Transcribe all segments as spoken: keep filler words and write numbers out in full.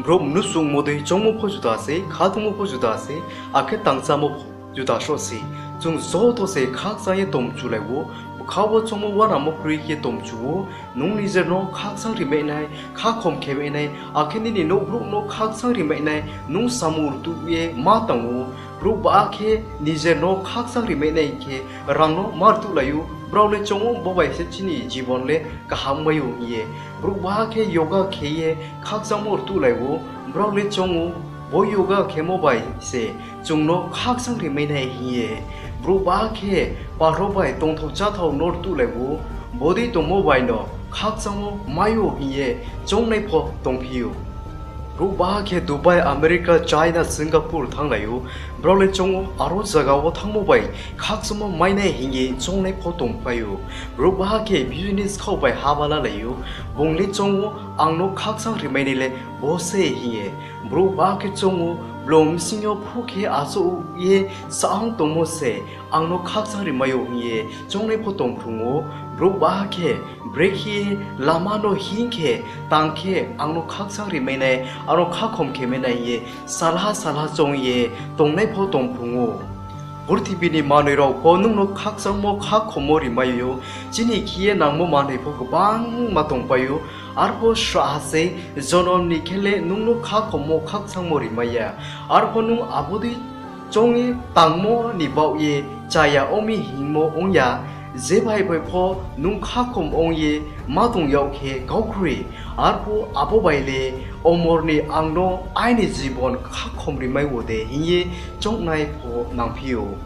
Brouh mnusu ongmo dei choungmo pho juda se, khatungmo pho juda se, akhe tangchámo pho juda sroh se. Chung joto se khakchang ye tongmchulai ou, bkha wo choungmo uanamo kroi khe tongmchu ou. Nung nijer no khakchang rimai nai, khakhom khemai nai, akhe nini nouh brouh no khakchang rimai nai, nung samung rtuh ye ma tang ou. Brouh baha khe nijer no khakchang rimai nai khe rang no ma rtuhlai ou, brao le choung ou bo bai se chini jibon le kaham mai ou hing ye. Brouh baha khe yoga khe ye khakchangmo rtuhlai ou, brao le choung ou bo yoga khemo bai se chung no khakchang rimai nai hing ye. Brouh baha khe parho bai tongthao cháthao no rtuhlai ou, bodei tongmo bai no khakchangmo mai ou hing ye choungnai pho tongphi ou. Brouh baha khe Dubai, America, China, Singapore thannglai ou, brao le choung ou aro zaga wo thanngmo bai khakchangmo mai nai hing ye choungnai pho tongpai ou. Brouh baha khe business khaoh bai haba lalai ou, bung le choung ou ang no khakchang rimai nai le bo se hing ye. Brouh baha khe choung ou blong bsing yo phuh khe achouh ye sahang tongmo se ang no khakchang rimai ou hing ye choungnai pho tongphrung ou. Brouh baha khe brekhe lama no hing khe tang khe ang no khakchang rimai nai, ang no khakhom khemai nai hing ye salha salha choung ye tongnai pho tongphrung ou. Purthimbi ni manoi rao pho nung no khakchangmo khakhommo rimai ou. Chini khe ye nangmo manoi pho gbangma tongpai ou. Arpho srahha se jonom ni khe le nung no khakhommo khakchangmo rimai ya. Arpho nung abo dei choung ye tangmo ni baoh ye chaya ong mi hingmo ong ya, je bai bai pho nung khakhom ong ye ma tong yag khe kau kroi. Arphuh abo bai le omor ni ang no aini jibon khakhom rimai ou de hing ye choungnai pho nangphi ou.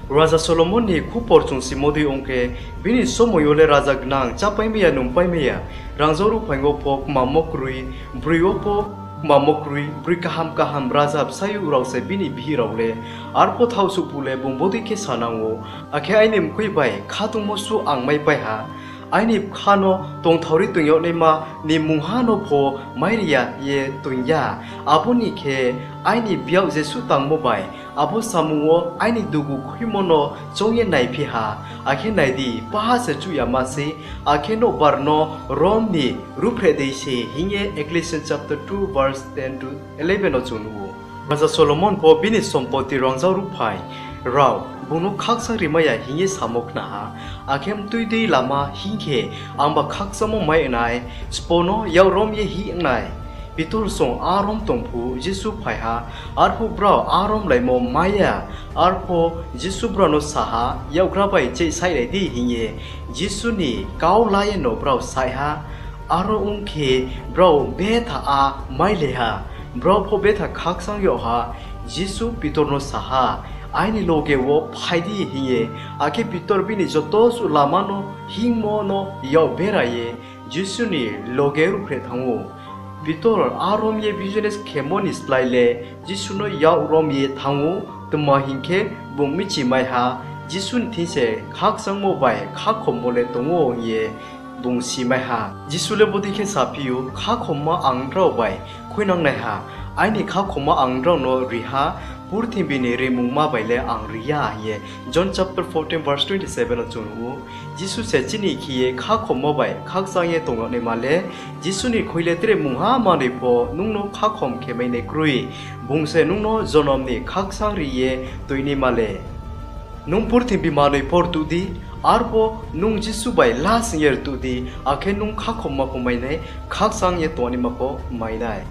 Raja Solomon ni khupor chung simo dei ong khe, bini somoi yo le raja gnang, chápaimai ya, nungpaimai ya, rangzag ruhphaing wo pho kmamo kroi, broi wo pho kmamo kroi, broi kaham kaham raja bsayouh rao se bini bihih rao le. Arpho thaoh suh phuh le bung bodei khe sanang ou, akhe aini mkoih bai khatungmo suh ang maipai ha. Aini bkha no tongthaori toing yag naima ni mungha no pho mairi ya ye toing ya. Abo ni khe aini biag jesuh tangmo bai abo samung wo aini dugu khuimo no choung ye naiphi ha. Akhe nai di, paha se chuh yama sei, akhe nouhbar no rom ni ruhphreh dei se hing ye Ecclesiastes chapter two verse ten to eleven no chung nuh ou. Raja Solomon pho bini sompoti rangzag ruhphaing rao bung no khakchang rimai ya hing ye samo khna ha. Akhe mtui dei lama hing khe angba khakchangmo mai nai, sbo no yak rom ye hih nai. Pitor song a rom tong phuh Jisu phai ha, arphuh brao a romlaimo mai ya. Arphuh Jisu brao no sa ha, yakgra bai cheihsaihlai di hing ye. Jisu ni kau la ye no brao saih ha. Aro ong khe, brao betha a mailai ha. Brao pho betha khakchang yag ha. Jisu Pitor no sa ha, Aini loge wo phai di hing ye. Akhe Pitor bini joto suh lama no hingmo no yak bera ye Jisu ni loge ruhphreh thanng ou. Pitor a rom ye business khemo ni slái le Jisu no yak rom ye thanng ou, tma hing khe, bung michimai ha, Jisu ni thing se khakchangmo bai khakhommo le tong ou hing ye bung simai ha. Jisu le bodei khe saphi ou, Khakhomma ang nrao bai khuinangnaiha, aini khakhomma ang nrao no ri ha, purthimbi ni rimungma bai le ang ri ya, hing ye John chapter fourteen verse twenty seven no chung nuh ou. Jisu se chini khe ye khakhommo bai khakchang ye tong yag naima le, Jisu ni khui le tre mungha manoi pho nung no khakhom khe mai nai kroi. Bung se nung no jonom ni khakchang ri ye tuinaima le. Nung purthimbi manoi pho rtuh di, arpho nung Jisu bai la sing ye rtuh di, akhe nung khakhomma pho mai nai, khakchang ye tongnaima pho mai nai.